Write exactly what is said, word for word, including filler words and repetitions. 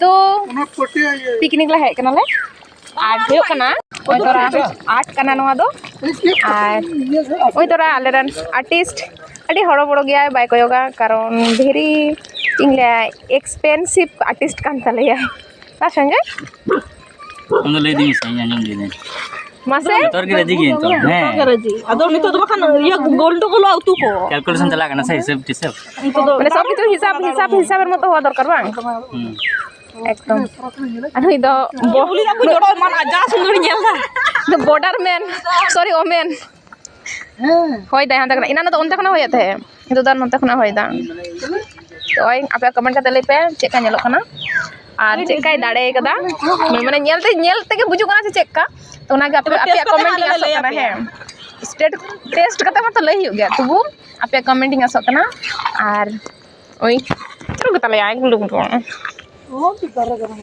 ᱛᱚ ᱯᱤᱠᱱᱤᱠ ᱞᱮ ᱦᱮᱡ ᱠᱟᱱᱟᱞᱮ᱾ ᱟᱨ ᱦᱩᱭᱩᱜ ᱠᱟᱱᱟ ᱚᱭ ᱛᱚᱨᱟ ᱟᱨᱴ ᱠᱟᱱᱟ ᱱᱚᱣᱟ ᱫᱚ᱾ ᱟᱨ ᱚᱭ ᱛᱚᱨᱟ ᱟᱞᱮᱨᱮᱱ ᱟᱨᱴᱤᱥᱴ ᱟᱹᱰᱤ ᱦᱚᱲᱚ ᱵᱚᱲᱚ ᱜᱮᱭᱟᱭ, ᱵᱟᱭ ᱠᱚᱭᱚᱜᱟ, ᱠᱟᱨᱚᱱ ᱵᱷᱮᱨᱤ ᱤᱧ ᱞᱟᱹᱭᱟ ᱮᱠᱥᱯᱮᱱᱥᱤᱵᱷ ᱟᱨᱴᱤᱥᱴ ᱠᱟᱱ ᱛᱟᱞᱮᱭᱟᱭ᱾ ᱵᱟ ᱥᱚᱧᱡᱚᱭ? ᱟᱢ ᱫᱚ ᱞᱟᱹᱭ ᱫᱤᱧ ᱥᱮ, ᱤᱧ ᱟᱸᱡᱚᱢ ᱠᱤᱫᱟᱹᱧ᱾ ᱢᱟᱥᱮ ᱡᱚᱛᱚ ᱦᱚᱲ ᱜᱮ ᱨᱟᱹᱡᱤ ᱜᱮᱭᱟᱹᱧ ᱛᱚ᱾ ᱦᱮᱸ, ᱟᱫᱚ ᱱᱤᱛᱚᱜ ᱫᱚ ᱵᱟᱠᱷᱟᱱ ᱤᱭᱟᱹ ᱜᱳᱞᱰ ᱜᱳᱞ ᱩᱛᱩ ᱠᱚ᱾ ᱠᱮᱞᱠᱩᱞᱮᱥᱚᱱ ᱪᱟᱞᱟᱜ ᱠᱟᱱᱟ ᱥᱮ, ᱦᱤᱥᱟᱹᱵ ᱴᱤᱥᱟᱹᱵ᱾ ᱱᱤᱛᱚᱜ ᱫᱚ ᱢᱟᱱᱮ ᱥᱚᱵ ᱠᱤᱪᱷᱩ ᱦᱤᱥᱟᱵ ᱦᱤᱥᱟᱵ ᱦᱤᱥᱟᱵ ᱨᱮ ᱢᱚᱛᱚ ᱦᱚᱣᱟ ᱫᱚᱨᱠᱟᱨ ᱵᱟᱝ? ᱦᱩᱸ᱾ ᱮᱠᱫᱚᱢ᱾ ᱟᱨ ᱱᱩᱭ ᱫᱚ ᱵᱚᱦᱩᱞᱤ ᱫᱟᱠᱚ ᱡᱚᱲᱚ ᱮᱢᱟᱱ ᱟᱡᱟ ᱥᱩᱱᱫᱚᱨ ᱧᱮᱞ ᱫᱟ᱾ ᱵᱚᱰᱟᱨ ᱢᱮᱱ, ᱥᱚᱨᱤ, ᱳᱢᱮᱱ᱾ ᱦᱳᱭ ᱫᱟᱭ ᱦᱟᱱᱛᱮ ᱠᱷᱚᱱᱟᱜ, ᱮᱱᱟᱱ ᱫᱚ ᱚᱱᱛᱮ ᱠᱷᱚᱱᱟᱜ ᱦᱚᱭᱮᱫ ᱛᱟᱦᱮᱸᱫ, ᱱᱤᱛᱚᱜ ᱫᱚ ᱟᱨ ᱱᱚᱛᱮ ᱠᱷᱚᱱᱟᱜ ᱦᱚᱭ ᱫᱟ᱾ ᱛᱚ ᱳᱭ ᱟᱯᱮ ᱠᱚᱢᱮᱱᱴ ᱠᱟᱛᱮ ᱞᱟᱹᱭ ᱯᱮ ᱪᱮᱫ ᱞᱮᱠᱟ ᱧᱮᱞᱚᱜ ᱠᱟᱱᱟ ᱟᱨ ᱪᱮᱫ ᱞᱮᱠᱟᱭ ᱫᱟᱲᱮ ᱠᱟᱫᱟ᱾ ᱢᱟᱱᱮ ᱧᱮᱞ ᱛᱮ, ᱧᱮᱞ ᱛᱮᱜᱮ ᱵᱩᱡᱩᱜ ᱠᱟᱱᱟ ᱡᱮ ᱪᱮᱫ ᱞᱮᱠᱟ᱾ ᱛᱚ ᱚᱱᱟᱜᱮ ᱟᱯᱮ, ᱛᱚᱵᱮ ᱟᱯᱮᱭᱟᱜ ᱴᱮᱥᱴ ᱠᱟᱛᱮ ᱠᱚᱢᱮᱱᱴ ᱦᱟᱸᱜ ᱤᱧ ᱞᱮ ᱟᱥᱚᱜ ᱞᱟᱹᱭ ᱠᱟᱱᱟ᱾ ᱟᱯᱮᱭᱟ᱾ ᱦᱮᱸ, ᱴᱮᱥᱴ ᱠᱟᱛᱮ ᱢᱟᱛᱚ ᱞᱟᱹᱭ ᱦᱩᱭᱩᱜ ᱜᱮᱭᱟ, ᱛᱚᱵᱩ ᱟᱯᱮᱭᱟᱜ ᱠᱚᱢᱮᱱᱴ ᱤᱧ ᱟᱥᱚᱜ ᱠᱟᱱᱟ᱾ ᱟᱨ ᱳᱭ ᱪᱮᱫ ᱜᱮ ᱛᱟᱞᱮᱭᱟ, ᱜᱩᱞᱩ ᱜᱩᱞᱩ᱾